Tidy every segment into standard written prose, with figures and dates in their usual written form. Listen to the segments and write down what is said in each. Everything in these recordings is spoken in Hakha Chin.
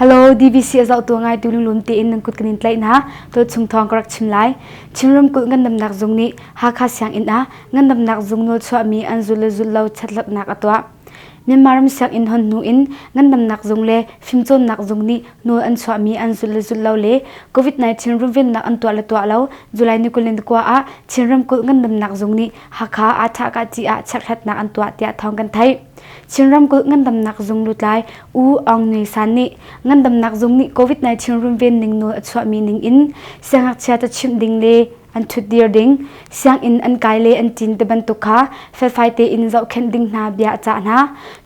Hello, DVC a zohtu ngaitu lunglawm tein nan kut kan in tlaih hna. Tuat chung thawng ka rak chim lai. Chin ramkulh ngandamnak zung nih Hakha sianginn ah ngandamnak zung nawl chuahmi an zul le zulh lo chekhlatnak a tuah. Myanmar ram sianginn hon hnu in ngandamnak zung le fimcawnnak zung nih nawl an chuahmi an zulh le zulh lo le COVID-19 runvennak an tuah le tuah lo July ni 29 ah Chin ramkulh ngandamnak zung nih Hakha aa ṭhahkah ah chekhlatnak an tuah tiah thawng kan theih. Chin ramkulh ngandamnak zung lutlai U Aung Nui San nih ngandamnak zung nih COVID-19 runven ning nawl a chuahmi ning in siangngakchia cachimh ding le an ṭhutdir ding, sianginn an kai le an ṭin ti bantuk kha felfai tein zohkhenh ding hna bia a cah hna.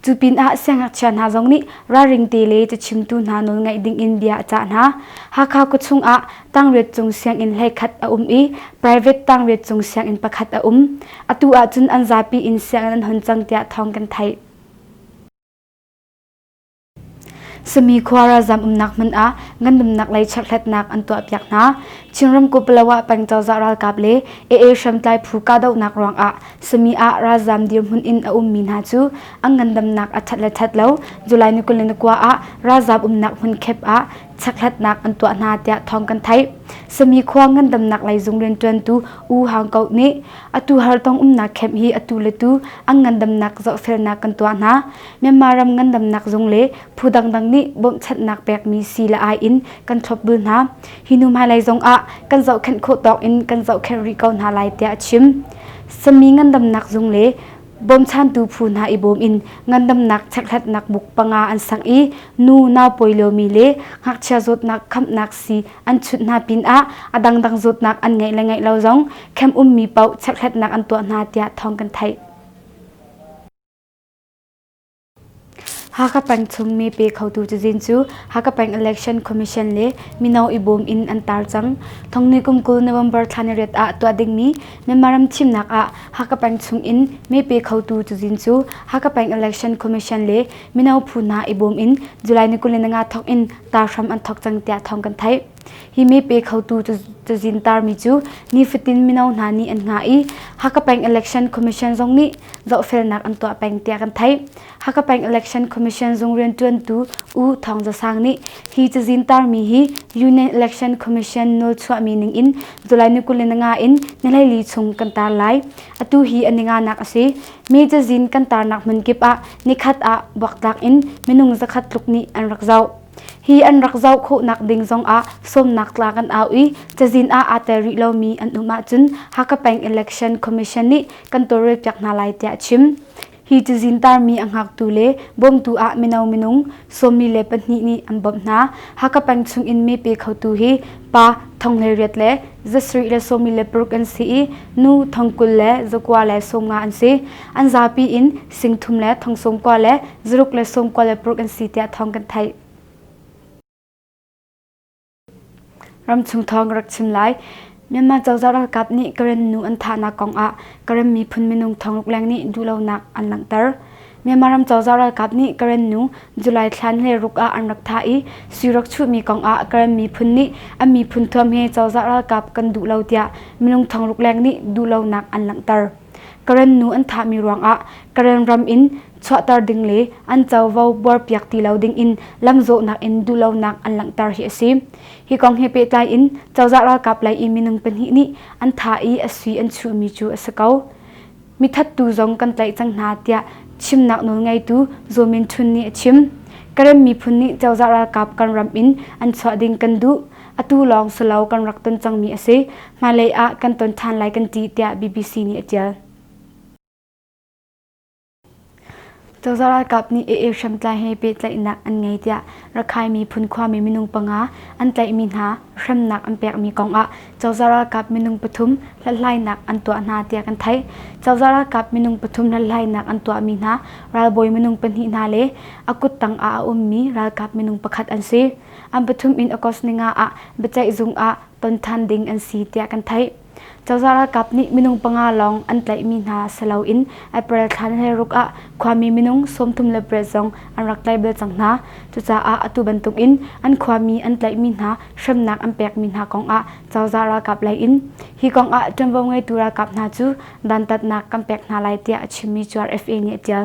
Cu pinah siangngakchia hna zong nih ralring te le cachimtu hna nawl ngaih ding in bia a cah hna. Hakha khuachung ah tangriat cung sianginn 11 a um i private tangriat cung sianginn pakhat a um. Atu ahcun an zapi in sianginn an hon cang tiah thawng kan theih. Sami khua ralzam umnak hmun ah ngandamnak lei chekhlatnak an tuahpiak hna. Chin ramkulh Palawa peng cozah ralkap le AA hriamtlai phu kahdohnak ruangah Sami ah ralzam dirhmun in a ummi hna cu an ngandamnak a ṭhat le ṭhat lo July ni 29 ah ralzam umnak hmun khep ah chekhlatnak an tuah hna tiah thawng kan theih. Sami khua ngandamnak lei zung rianṭuantu U Hang Ko nih atu hartong umnak camp hi atu le tu an ngandamnak zohfelnak kan tuah hna. Myanmar ram ngandamnak zung le phu dangdang nih bawmhchanhnak pekmi sii le ai in kan thlopbul hna. Hi hnu hmailei zong ah kan zohkhenh khawh tawk in kan zohkhenh rih ko hna lai tiah a chim. Sami ngandamnak zung le bawmchantu phu hna i bawm in ngandamnak chekhlatnak buk panga an sak i nu naupawi liomi le ngakchia zawtnak khamnak sii an chunh hna pinah a dangdang zawtnak an ngeih le ngeih lo zong khem ummi paoh chekhlatnak an tuah hna tiah thawng kan theih. Hakha peng chung mi pe khotu cazin cu Hakha peng Election Commission le mino i bawm in an tar cang. Thongni kum 20 November thla ni riat ah tuah dingmi Myanmar ram thimnak ah Hakha peng chung in me pe khotu cazin cu Hakha peng Election Commission le mino phu hna i bawm in July ni 25 thawk in tar hram an thawk cang tiah thawng kan theih. Hi me pe khotu cazin tarmi cu nifatin mino hna nih an hngah i Hakha peng Election Commission zong nih zohfelnak an tuah peng tiah kan theih. Hakha peng Election Commission zung rianṭuantu U Thawng Za Sang nih hi cazin tarmi hi Union Election Commission nawl chuahmi ning in July ni 25 in ni 14 chung kan tar lai. Atu hi a ninganak a si. Mi cazin kan tarnak hmun kip ah nikhat ah buaktlak in minung zakhat tluk nih an rak zoh. Hi an rak zoh khawhnak ding zongah sawmnak tla kan au i cazin ah aa tel rih lomi an um ahcun Hakha Peng Election Commission nih kan tawlrelpiak hna lai tiah a chim. Hi cazin tarmi a hngaktu le bawmtu ah mino minung 12 nih an bawmh hna. Hakha peng chungin me pe khotu hi pa 18 le 7 le 16 an si i nu 20 le 9 le 50 an si. An zapi in sing thum le thong 90 le zaruk le 96 an si tiah thawng kan theih. Ramchung thawng rak chim lai. Myanmar cozah ralkap nih Karen nu an thahnak kong ah Karen miphun minung thongruk leng nih duhlonak an langhter. Myanmar ram cozah ralkap nih Karen nu July thla ni ruk ah an rak thah i sui rak chuhmi kong ah Karen miphun nih an miphun thuam he cozah ralkap kan duh lo tiah minung thongruk leng nih duhlonak an langhter. Karen nu an thahmi ruangah Karen ram in chuahter ding le an covo buarpiak ti lo ding in lamzawhnak in duhlonak an langhter hi a si. Hi kong he pehtlai in cozah ralkap lei i minung pahnih nih an thah i a sui an chuhmi cu a si ko. Mithattu zong kan tlaih cang hna tiah chimnak nawl ngeitu Zaw Min Htun nih a chim. Karen miphun nih cozah ralkap kan ram in an chuah ding kan duh. Atu lawng si lo kan rak ton cangmi a si. Hmailei ah kan ton ṭhan lai kan ti tiah BBC nih a ṭial. Cozah ralkap nih AA hriamtlai he pehtlaihnak an ngei tiah Rakhine miphun khuami minung panga an tlaihmi hna hremnak an pekmi kongah cozah ralkap minung pathum hlathlainak an tuah hna tiah kan theih. Cozah ralkap minung pathum hlathlainak an tuahmi hna ralbawi minung pahnih hna le a kuttang ah a ummi ralkap minung pakhat an si. An pathum in August ninga ah biaceihzung ah ton ṭhan ding an si tiah kan theih. Cozah ralkap nih minung panga lawng an tlaihmi hna si loin April thla ni ruk ah khuami minung 38 zong an rak tlaih bal cang hna. Cucaah atu bantukin an khuami an tlaihmi hna hremnak an pekmi hna kongah cozah ralkap lei in hi kongah ṭuanvo ngeitu ralkap hna cu dantatnak kan pek hna lai tiah a chimmi cu RFA nih a ṭial.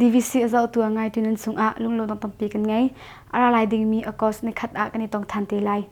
DVC a zohtu a ngaitu nan cungah lunglawmhnak tampi kan ngei. A ra lai dingmi August nikhat ah kan i tong than te lai.